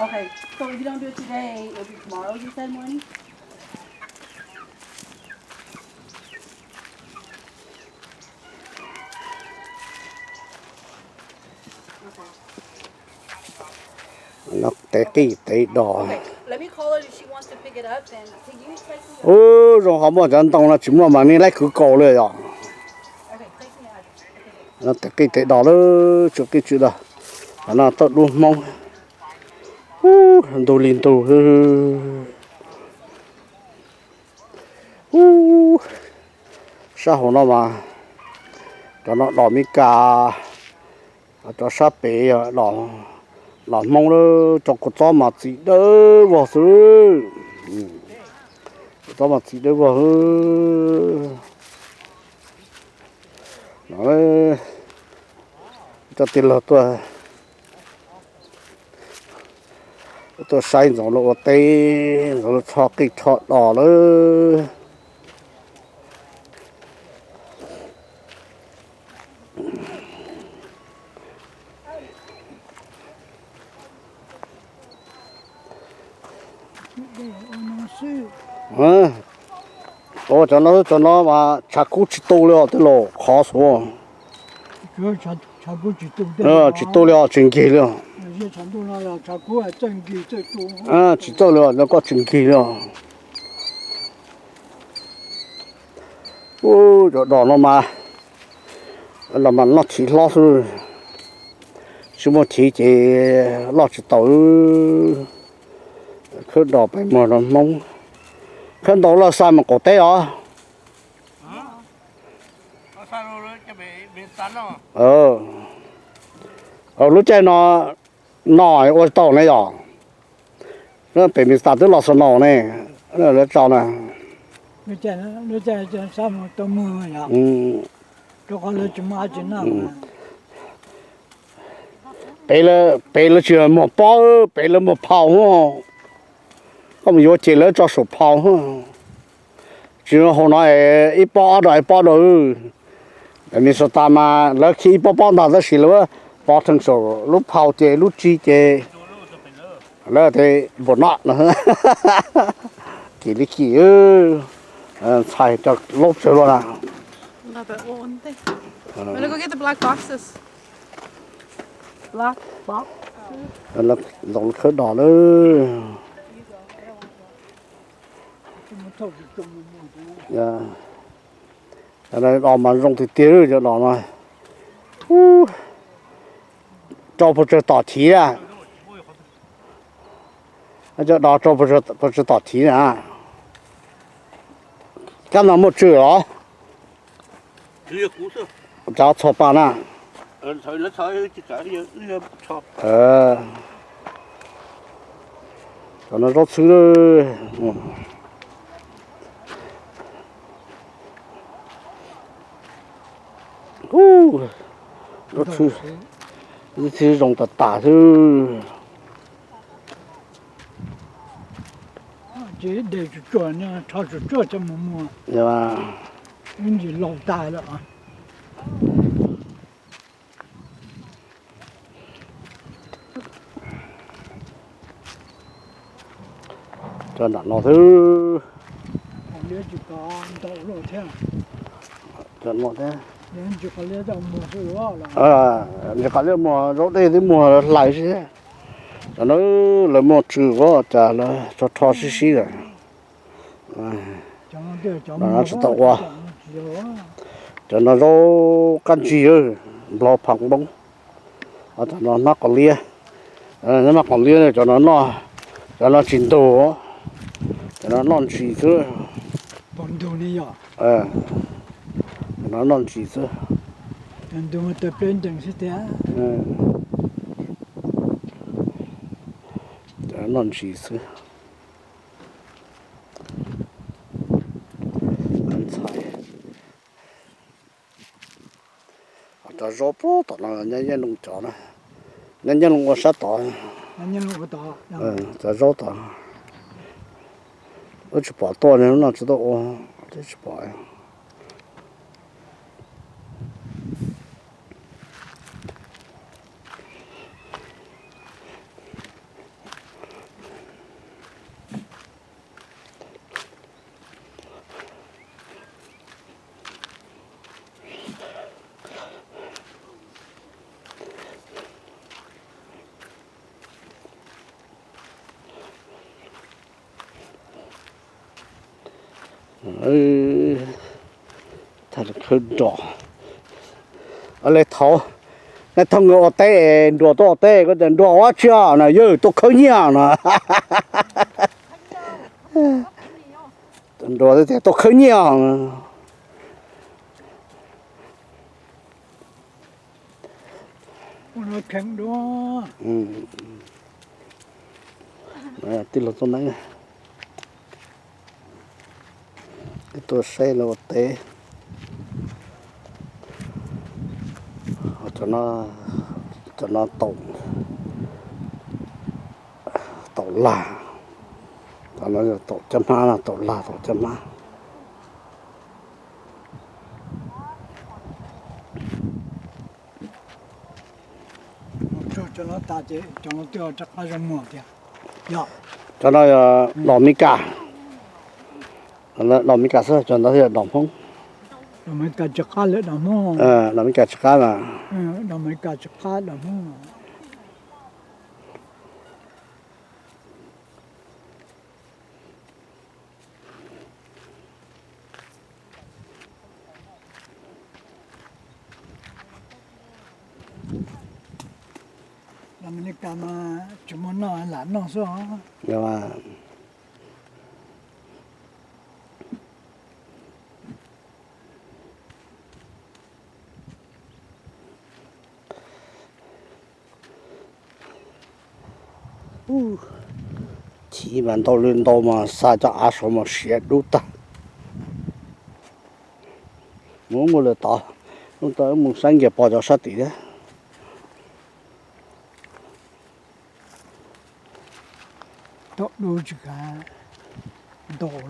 Okay, so if you don't do it today, it'll be tomorrow, you said morning? Okay. No tev qij tev dos. Okay, let me call her if she wants to pick it up, then can you text me? Ub, zoo ho muaj cov ntoo no tsis muaj mas nej laib kwv kaus li yom. Okay, text me. No tev qij tev dos lawm, tsw qij tsw dos. Qhov no tauj dub Hmoob. Ub, ntug li ntug. Ub, sab hauv no mas cov no dos Mes Kas, cov sab pem yog dos Hmoob lawm, cov kua txob mas txim dawb vog xwb. Kua txob mas txim dawb vog xwb. No, cov tij laug tuaj, tuaj saib Ntxoov Lauj ua teb, Ntxoov Lauj rho qij rho dos lawm. Ua cov no, cov no mas tshav kub tsis tu li os tij laug, qhov xwb. Tsis tu li os, tsis nkig li os. Tsis txawj li os, koj tsis nkig li os. Ub, cov dos no mas, los mas noj chiv hlob xwb, tsis muaj chiv ces loj tsis tau. Khawb dos peb muag rau Hmoob, khawb ntau loj xa mus qaum teb os. Lub caij no no ua tau ne yom. Pem Mes Kas twb los snow ne, lawv tso na. Pem lawv tsis muag pob, pem lawv muag phau. Koj mus yuav ces lawv tso saum phau. Tsis hau no ib pob ob dos ib pob rau. Pem Mes Kas mas lawv khi ib pob pob ntag tab sis lawv pov theej saum lub phau ces lub tsig ces lawv tias npaum no no. Kim li kim, ntxhais cov laub tsawg luaj na. Ntxoov khawb dos lawm. Cov dos mas zoo tiag tiag cov dos no. Rau puas tsawg tom chiv a? Cov dos rau puas tsawg tom chiv na? Kab no muaj tswv los? Cov txhua pa na. Cov no zaub txhwb. Zaub txhwb zoo tas tas xwb. Ces de tsuag tsuag, rho tsuag tsuag coj mus muag. Ib ntsis laus tas lawm. Cov nram no xwb. Ntsis qhov liab muag zaub dej twb muag hlais xwb. Cov no lawv muag tsw ua cas lawv tso rho sib sib lawm. Tsis tau ua. Cov no zaub qab ntsig, nplog phaj npoob. Cov no hnab qos liab, hnab qos liab, cov no, cov no tsis ntug, cov no noj ntsis xwb. Cov no noj ntsis xwb. Cov no noj ntsis xwb. Ntxhais. Cov zaub puag tom no nyob Nyiaj Loos cov na, nyob Nyiaj Loos ua sab tod. Cov zaub tod, wb tsis pom tuaj, hnub no tsis tuaj ua, twb tsis pom. Thaj khawb nros. Le thaum, nej thauj nkawd ua teb, nruas tuaj ua teb, koj tias nruas ua dab tsi no, yawg tuaj khawb nyiaj no. Nruas tias tuaj khawb nyiaj no. Tij laug Txooj Neeb, tuaj saib lawv ua teb. Cov no, cov no taum, taum lag, cov no taum caj hmab, taum lag taum caj hmab. Cov no yog dos Mes Kas, dos Mes Kas xwb, cov ntawd yog dos Hmoob. Dos Mes Kas tsis qab mas. Los Mes Kas mas tsis muaj noj, lam noj xwb os. Chiv mas ntau li ntau mas xa cov av saud mas siav dub tag. Mus mus lawm tod, mus saib nkias pom cov sab tim thiab. Tau dub tsis kav ntau.